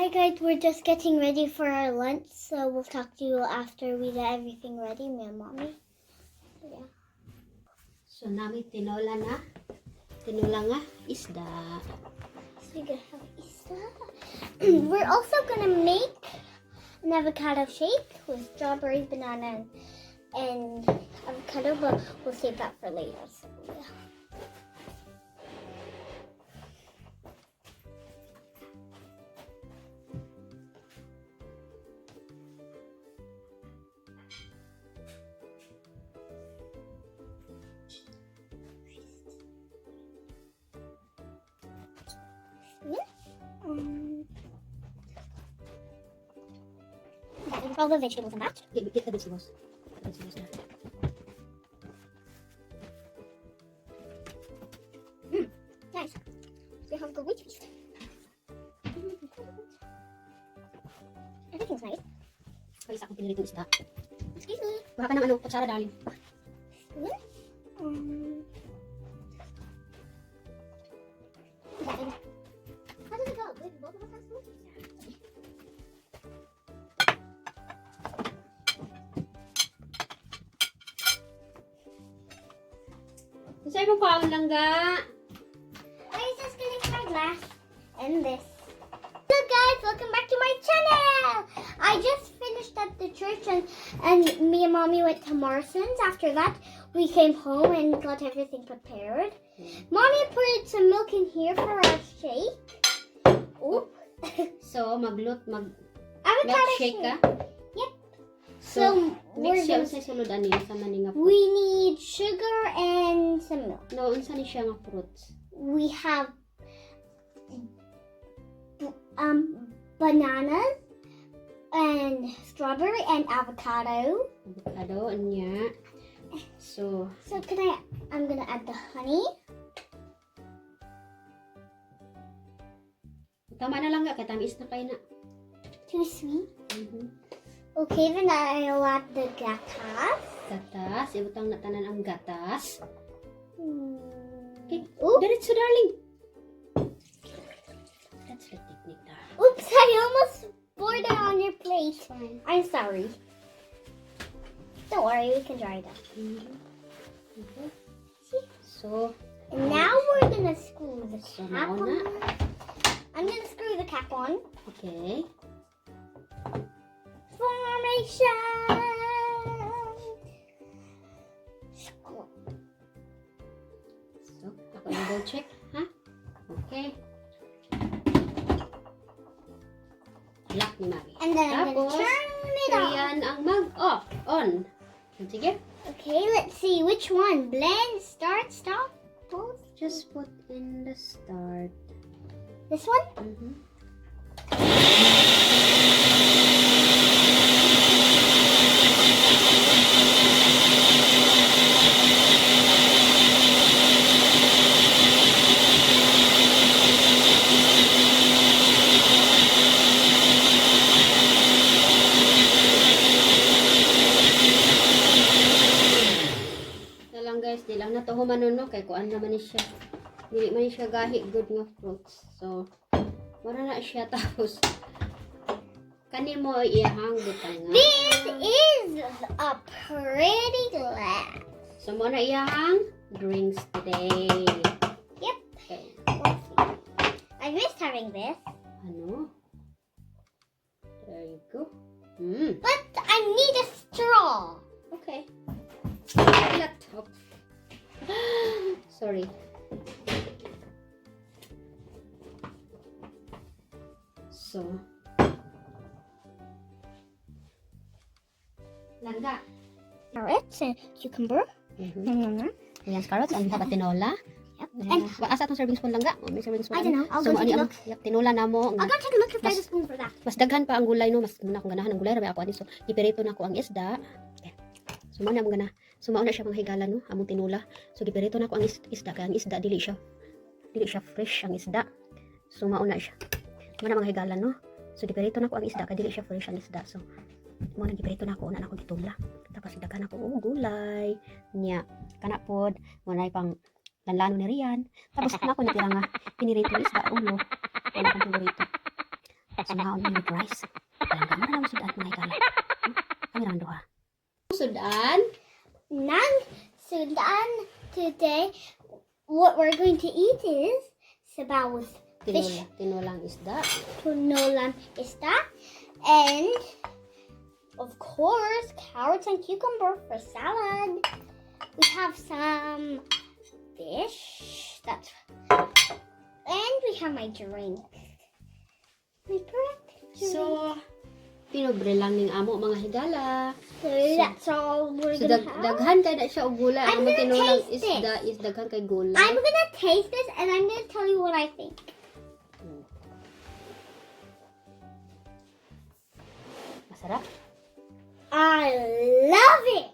Hi guys, we're just getting ready for our lunch, so we'll talk to you after we get everything ready, me and Mommy. Yeah. So nami tinola na. Tinola nga isda. So we're gonna have isda. We're also gonna make an avocado shake with strawberries, banana, and avocado, but we'll save that for later. So yeah. Yeah, all the vegetables in that. Get the vegetables. Get the vegetables na. Nice. We have a great feast. Everything's nice. Ay, isa akong piniritong isda. Excuse me. Kuha ka ng ano, kutsara, darling. Spoon. Yeah, how does it go? Wait, both of us have spoons? Okay. Sa imong kwaon lang ga. I was just getting my glass and this. Hello guys, welcome back to my channel. I just finished at the church and me and Mommy went to Morrison's. After that, we came home and got everything prepared. Mommy put some milk in here for our shake. Oop. So, maglut, mag Avocado milkshake ka. Yep. So, So, we're mix siya gonna, unsay sulod ani sa man nga we need sugar and some milk. No, unsa ni siya nga fruits? We have bananas and strawberry and avocado. Avocado anya. So, So can I? I'm gonna add the honey. Tama na lang ga kay tamis na kay na. Too sweet. Okay, then I'll add the gatas. Gatas, ibutang na tanan ang gatas. Okay. Oop. Diretso, darling. That's the technique, darling. Oops! I almost poured it on your plate. Fine. I'm sorry. Don't worry, we can dry it up. Okay. See? So, And now we're gonna screw the So, cap now on. na. I'm gonna screw the cap on. Okay. Formation. Screw. So, ako yung double check, ha? Okay. Lock ni Mami. And then I'm gonna Tapos, turn it on. Ayan ang mag-off. On. Sige. Okay, let's see which one. Blend, start, stop, both. Just put in the start. This one? Mhm. Na lang guys, di lang na to humanon no kay kuan naman ni siya. Dili man ni siya gahi good nga fruits. So, wala na siya tapos kanimo iyahang butang nga. This is a pretty glass. So mo na iyahang drinks today. Yep. Okay. Let's see. I missed having this, Ano? There you go. But I need a straw. Okay. Laptop. Sorry. So, langga. Carrots and cucumber. Nom, nom, nom. Ayan, carrots and have a tinola. Yep. And And asa atong serving spoon, langga? Oh, may serving spoon. I don't know. I'll So, go ani take a ang look. yep, tinola na mo. I'll go take a look if there's a spoon for that. Mas daghan pa ang gulay no, mas muna akong ganahan ang gulay rabi ako ani, so gipirito na ko ang isda. Okay. So mao na among gana. So mao na siya mga higala no, among tinula. So gipirito na ko ang isda kay ang isda dili siya fresh ang isda. So mao na siya. Mao na mga higala no. So gipirito na ko ang isda kay dili siya fresh ang isda. So mao na gipirito na ko una na ko gitula. Tapos daghan ako og gulay. Nya kana pod mo na pang lanlano ni Rian. Tapos na ako natira nga pinirito isda ulo. Wala akong paborito. So ngaon mi with rice. Palangga mo na lang sudan, mga higala. Kami ra man duha. Sudan? Nang sudan today, what we're going to eat is sabaw with fish. Tinola, tinolang isda. Tinolang isda, and of course carrots and cucumber for salad. We have some fish. That's and we have my drink. My drink. So, pinobre lang ning amo, mga higala. So that's all we're So gonna have. daghan kay na siya og gulay. I'm Ang gonna tinolang taste isda is daghan kay gulay. I'm gonna taste this and I'm gonna tell you what I think. Masarap. I love it.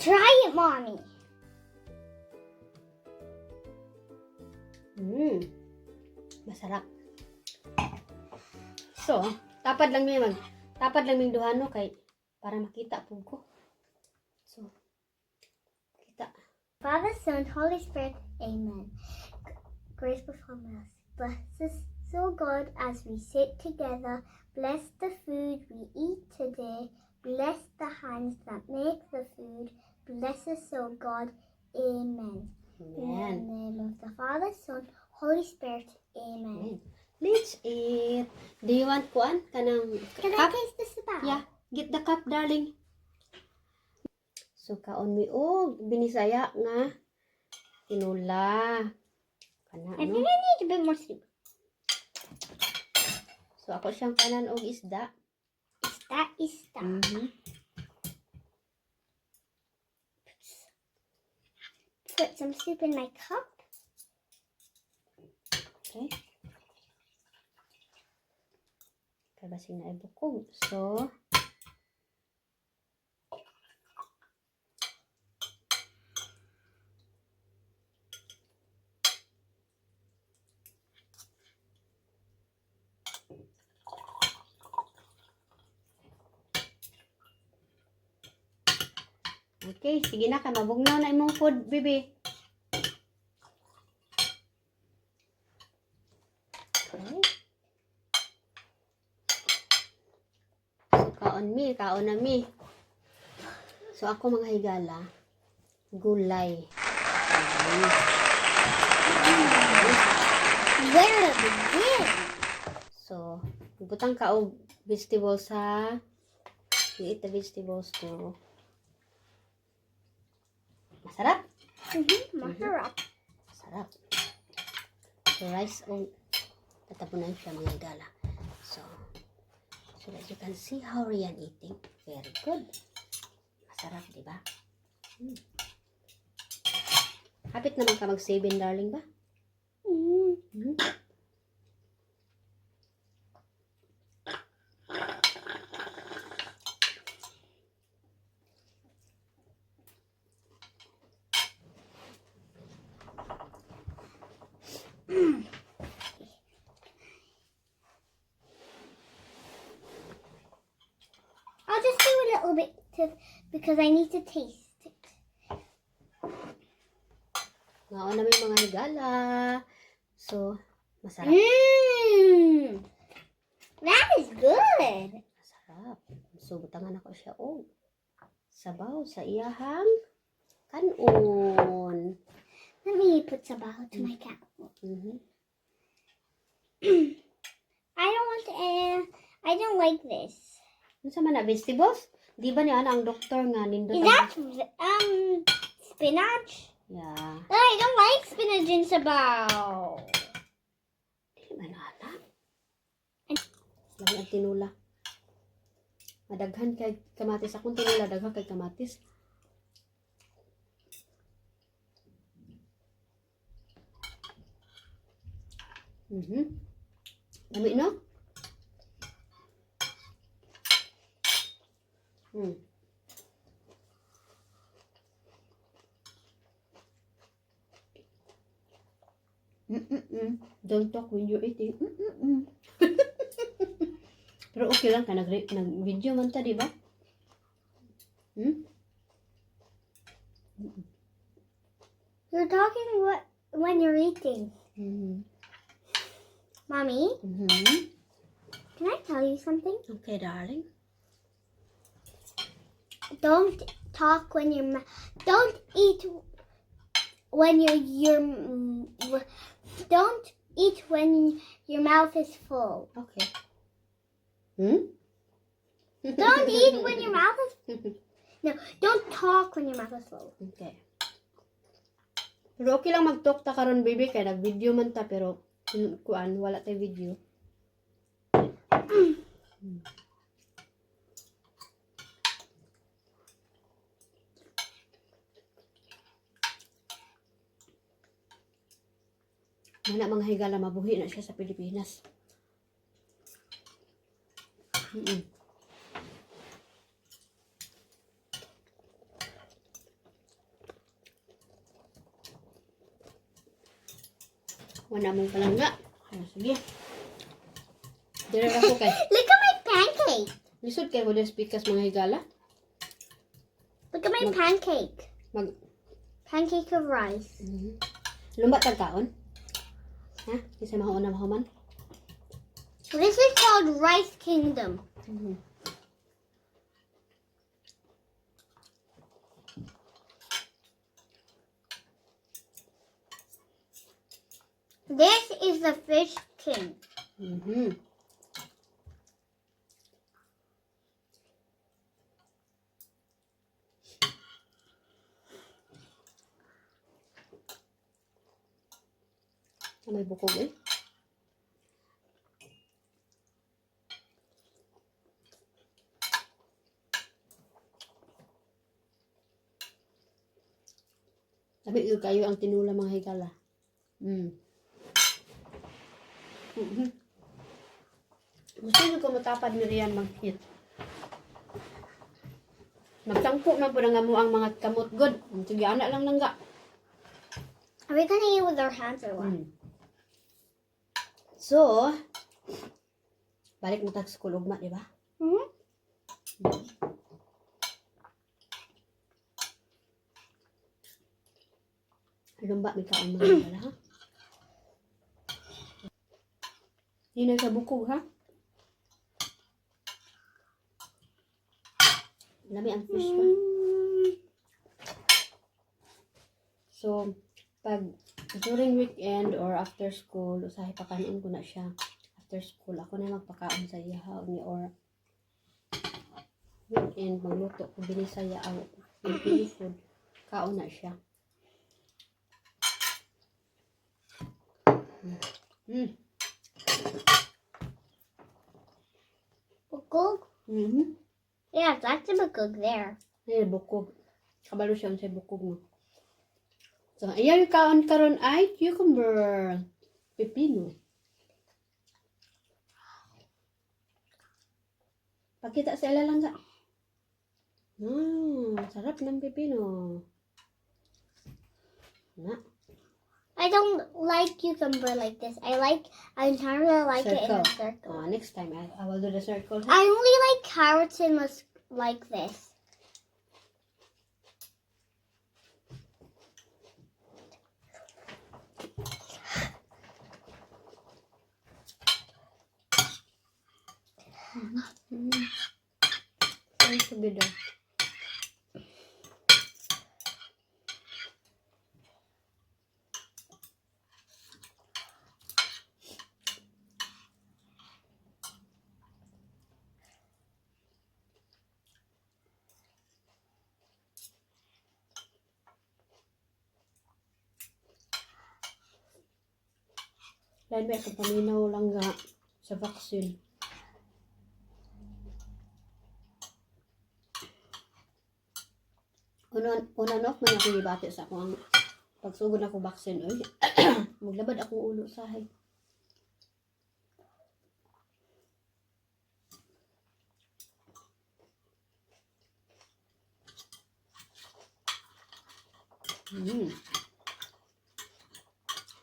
Try it, Mommy. Masarap. So, tapad lang ming duha, no, kay para makita pud ko. So, kita. Father, Son, Holy Spirit, Amen. Grace before us. Bless us, O God, as we sit together. Bless the food we eat today. Bless the hands that make the food. Bless us, O God. Amen. Amen. In the name of the Father, Son, Holy Spirit. Amen. Amen. Let's eat. Do you want kuan kanang Can I cup? taste the sabaw? Yeah, get the cup, darling. So kaon mi og binisaya nga tinula. Kana I no. think I need a bit more soup. So ako siyang kanan og isda. Isda, isda. Put some soup in my cup. Okay. Kay basing na ibukog. So, okay, sige na ka mabugnaw na imong food, baby. Okay. So, kaon mi, kaon na mi. So, ako, mga higala, gulay. Where to begin? So, butang ka og vegetables ha. You eat the vegetables too. Masarap? Masarap. Masarap. So, rice og tatapunan siya, mga higala. So that you can see how Rian eating. Very good. Masarap, di ba? Hapit naman ka mag-7, darling ba? Mm. I'll just do a little bit because I need to taste it. Ngaon na may mga higala. So, masarap. That is good. Masarap. So, butangan ako siya og sabaw sa iyahang kanon. Let me put sabaw to my cup. I don't want to. I don't like this. Unsa man na vegetables? Di ba niya ana ang doktor nga nindot Is ang that spinach? Yeah. I don't like spinach in sabaw. Dili man ana. Lami ang tinula. Madaghan kay kamatis akong tinula, daghan kay kamatis. Lami no? Don't talk when you're eating. Pero okay lang ka nag-video man ta, di ba? You're talking what when you're eating. Mommy, can I tell you something? Okay, darling. Don't talk when you're don't eat when you're don't eat when your mouth is full. Okay. Don't eat when your mouth is, no, don't talk when your mouth is full. Okay. Pero okay lang mag-talk ta karon, baby, kay nag-video man ta, pero kuan wala tay video. Mana mga higala, mabuhi na siya sa Pilipinas. Wala mong palangga. Ay, sige. Dire ra ko kay. Look at my pancake. Lisod kay wala speakers, mga higala. Look at my pancake. Mag Pancake of rice. Lumba tag kaon. Ha? Kinsa mahuon na mahuman? This is called Rice Kingdom. This is the Fish King. May bukog eh. Sabi yun kayo ang tinula, mga higala. Gusto nyo ko matapad ni Rian mag-hit. Magtangko na po na nga mo ang mga kamot god. Sige, anak lang langga. Are we gonna eat with our hands or what? So, balik na tag school ugma, di ba? Mm-hmm. Lumba, may kaon, mga higala, ha? Yun ay sa bukog, ha? Lami ang fish pa. So, pag during weekend or after school, usahay pakanon ko na siya. After school, ako na magpakaon sa iya ni or weekend, magluto ko binisaya ang pili food, kaon na siya. Bukog? Yeah, that's a bukog there. Ay, bukog. Kabalo siya unsay bukog mo. So, ayan kaon karon ay cucumber. Pipino. Pakita sa ila lang sa. Sarap ng pipino. Na. I don't like cucumber like this. I entirely like it in a Circle. circle. Oh, next time I will do the circle. I only like carrots in this like this. Ay, sabi daw. Lain ba akong paminaw lang ga sa vaccine. Una, una no, man ako gibati sa akong pagsugod ako vaccine oy. Maglabad akong ulo sahay.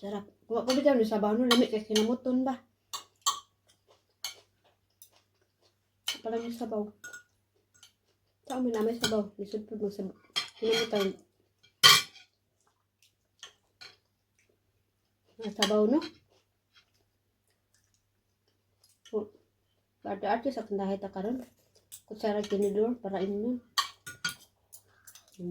Sarap. Kuha ko bitaw ni sabaw no, lami kay kinamuton ba. Pala yung sabaw. Tao may namay sabaw. Lisod po magsabaw. Kinamutan. Ang sabaw, no? Arte-arte sa tindahay ta karon. Kutsara, tinidor para ingon.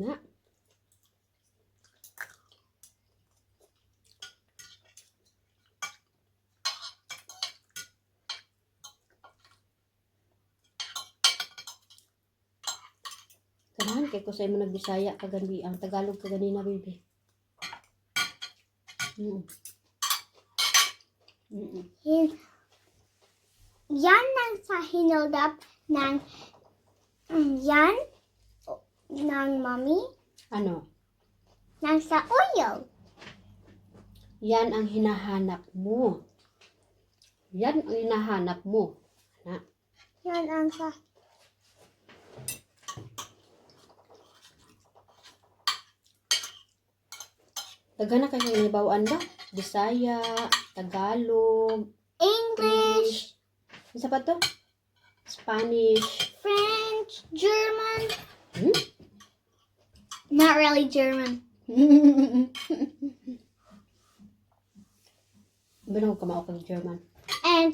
Na. Ganahan kay ko sa imo nagbisaya kaganbi ang Tagalog ka ganina, baby. Yan ang sa hinold up ng yan ng mommy Ano? ng sa oil. Yan ang hinahanap mo. Yan ang hinahanap mo. Na. Yan ang sa. Daghan na kayo nahibaw-an ba? Bisaya, Tagalog, English, English. Isa pa to? Spanish. French, German. Hmm? Not really German. Bano ka mao kag German? And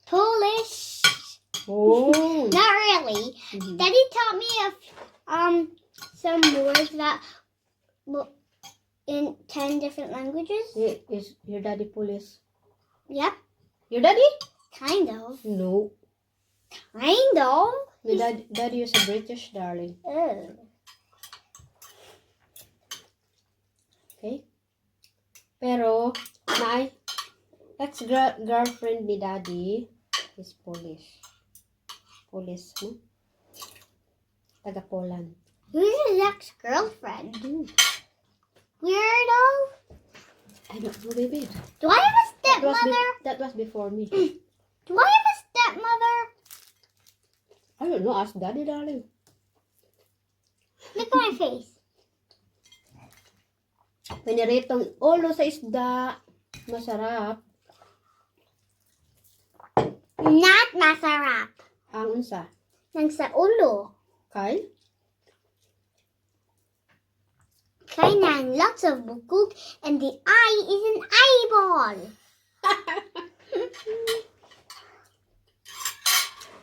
Polish. Oh. Not really. Daddy taught me some words that in 10 different languages. Is your daddy Polish? Yep, Your daddy? Kind of. No. Kind of. My daddy is a British, darling. Oh. Okay? Pero, my ex-girlfriend ni daddy is Polish. Polish, no? Taga Poland. Who's his ex-girlfriend? Weirdo. I don't know, baby. Do I have a That was, stepmother? That was before me. Do I have a stepmother? I don't know. Ask daddy, darling. Look at my face. Piniritong ulo sa isda. Masarap. Not masarap. Ang unsa? Nang sa ulo. Kay? Kay nang lots of bukog and the eye is an eyeball.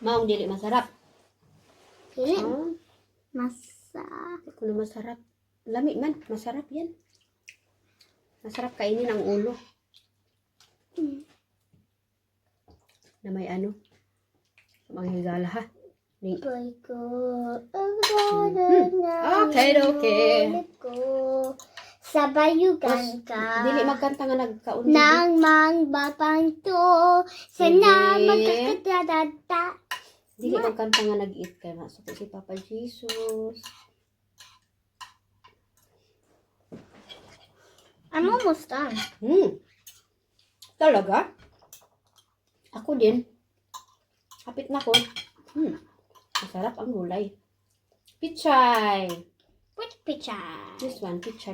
Maong dili masarap. Dili Ah, masa. di ko na masarap. Lami man. Masarap yan. Masarap kainin ang ulo. Na may ano. Mga higala ha. Ning Okay. Sa bayugan ka. Dili magkanta nga nagkaon. Nang mang bapangto sana Hindi. magkakadadada. Dili magkanta nga nag-eat kay masuko si Papa Jesus. I'm almost done. Talaga? Ako din. Kapit na ko. Masarap ang gulay. Pichay. Which picture? This one, pichay.